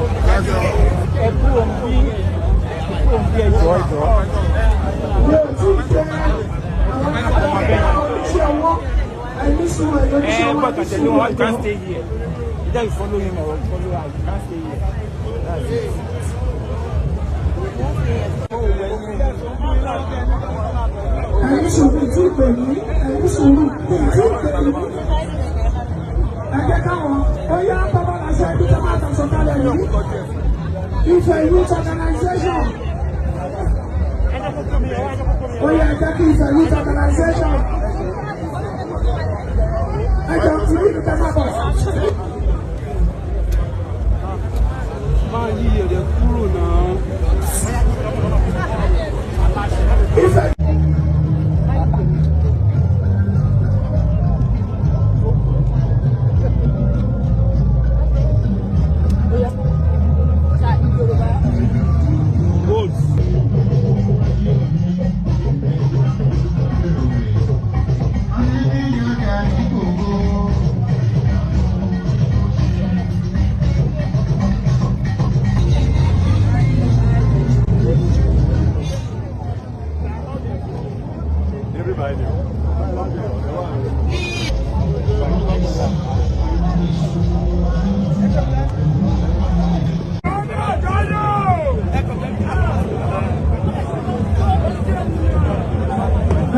Ẹ kúrò ń bí, ẹ kúrò ń bí, ẹ jọ̀ọ́, ẹ jọ̀ọ́. Mi ò tí ì jẹ́ àwọn oníṣẹ́ ọwọ́ ẹni sùúrù, ẹ̀yọ́ oníṣẹ́ Ẹ ọwọ́ gbọ́dọ̀ ẹni tẹ̀lé sùúrù wọn. You can't ẹjọ́. stay here. Either you follow him or follow her. You can't stay here. That's it. Ẹni sùúrù tí ì pè mí, ẹni sùúrù tí ì pè mí. Ẹ jẹ́ káwọn ó yá bàbá làṣẹ ibi tó máa tàṣọ kalẹ̀ yìí. Ifẹ̀ Youth Organization. Ó yẹ jẹ́ kí Ifẹ̀ Youth Organization. Ẹ jọ ti bí ìlú kẹfà bọ̀. Máa yí ẹ̀rẹ̀ kúrò náà. Ifẹ̀. Goals.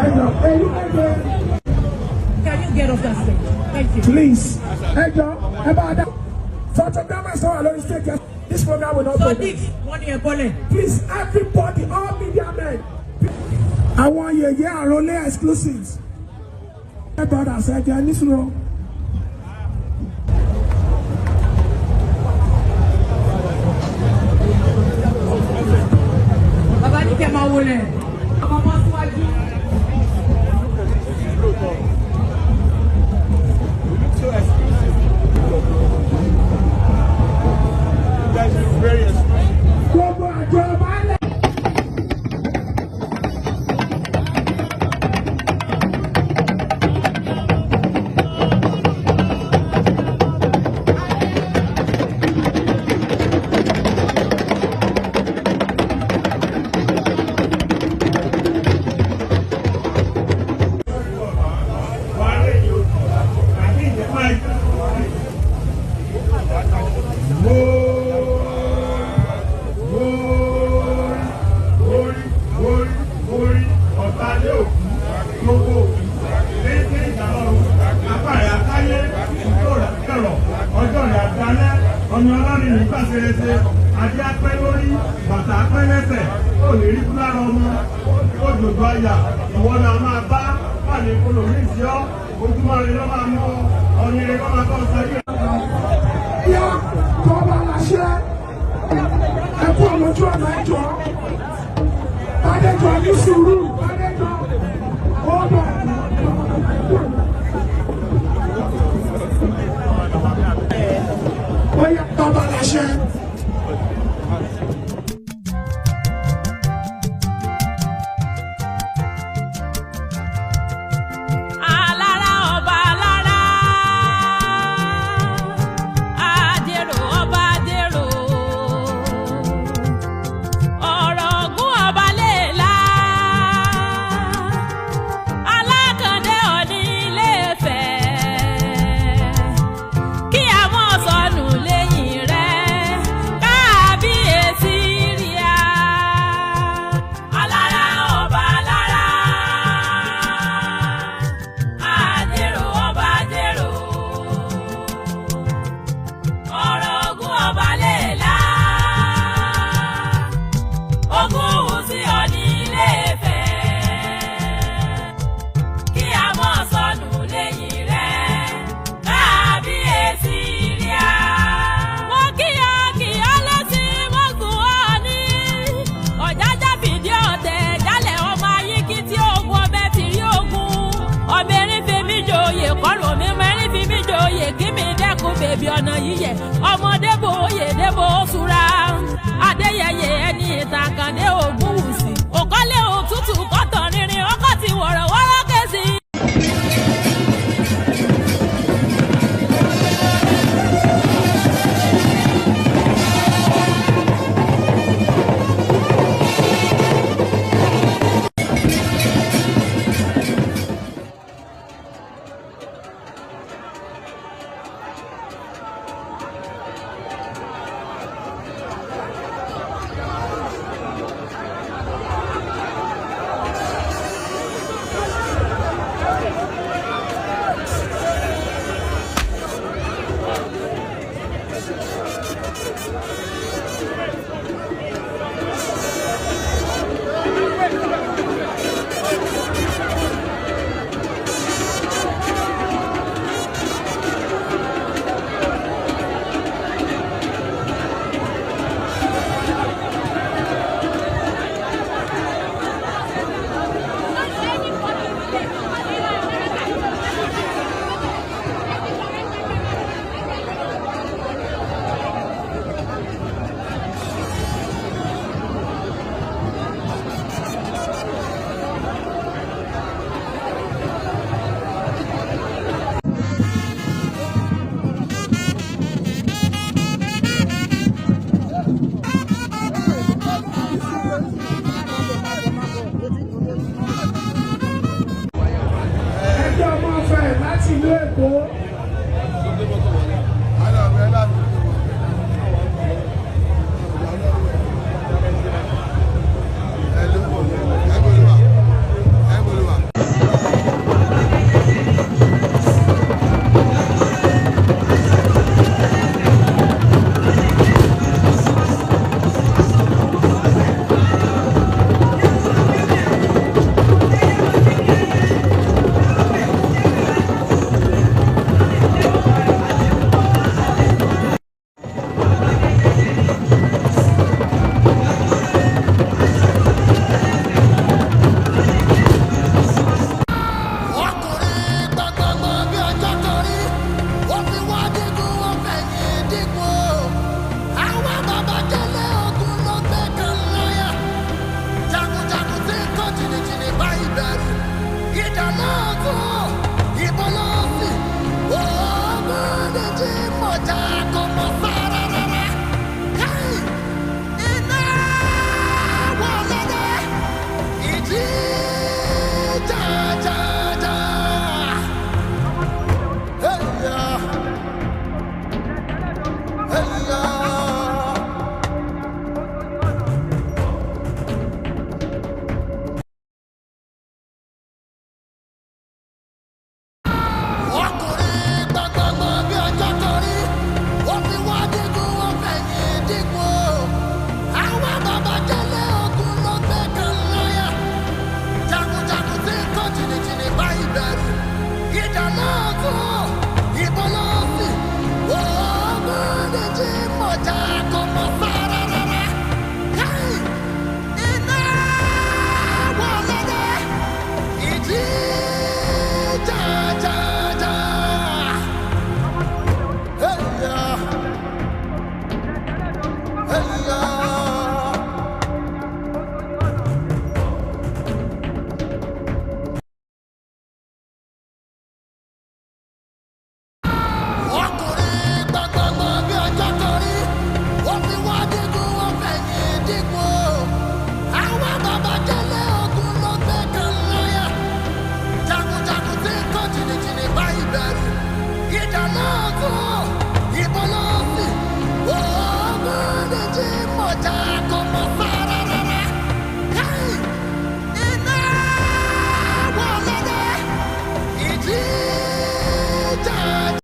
Ẹjọ èyí ẹjọ. Can you get off that stage? Thank you. Please, ẹjọ ẹ bá a dá. Photographers tó wà lórí stage, this program will not go. Sodiq, wọ́n ní ẹ bọ́lẹ̀. Please, everybody, all media men. Àwọn yèyé àròlé exclusives. Ẹ brothers, ẹ jẹ́ ní sùúrù. Bàbá ní kẹ́ máa wọlé. Ọmọ bọ́ síwájú. You look so exclusive. You guys look very exclusive. Gbogbo àjọ baálẹ̀. Orí orí orí ọ̀tá lé òkú gbogbo òkú léńté ìdálọ́run apá rẹ̀ àkáyé ìtò rẹ̀ kẹrọ̀ ọjọ́ rẹ̀ àdálẹ́ ọ̀nà ọlọ́rin nígbà ṣeréṣe, adé apẹ́ lórí, bàtà apẹ́ lẹ́sẹ̀, ó lè rí fúlára ọmọ òjòjò àyà ìwọ náà máa bá wà ní kólórí ìṣe ọ́, ojúmọ́ rẹ̀ ló máa mú ọ ọ̀nì rẹ̀ kọ́ máa bọ́ ọ sáyé. Yá tọ́ba láṣẹ. Ẹ kú ọ̀lọ́jú ọ̀nà, ẹjọ́. Bádẹ́jọ́ ní sùúrù. Bádẹ́jọ́. Hold on. Ó yá tọ́ba láṣẹ. Alára ọba alára, Ajérò ọba Ajérò, Ọ̀ràngún ọba léèlá. joyè kọ́rùn mi mẹ́rin fi mí joyè kí mi dẹ́kun bèbí ọ̀nà yíyẹ ọmọdé bo oyè débò sura adéyẹyẹ ẹni ìtàkàndé ògúnwùsì òkọ́lé òtútù kọ́tọ̀ rinrin ọkọ̀ ti wọ̀rọ̀wọ́rọ́ kẹ́sì. Ẹgbẹ́ ọmọ ọ̀fẹ́ láti ìlú Èkó.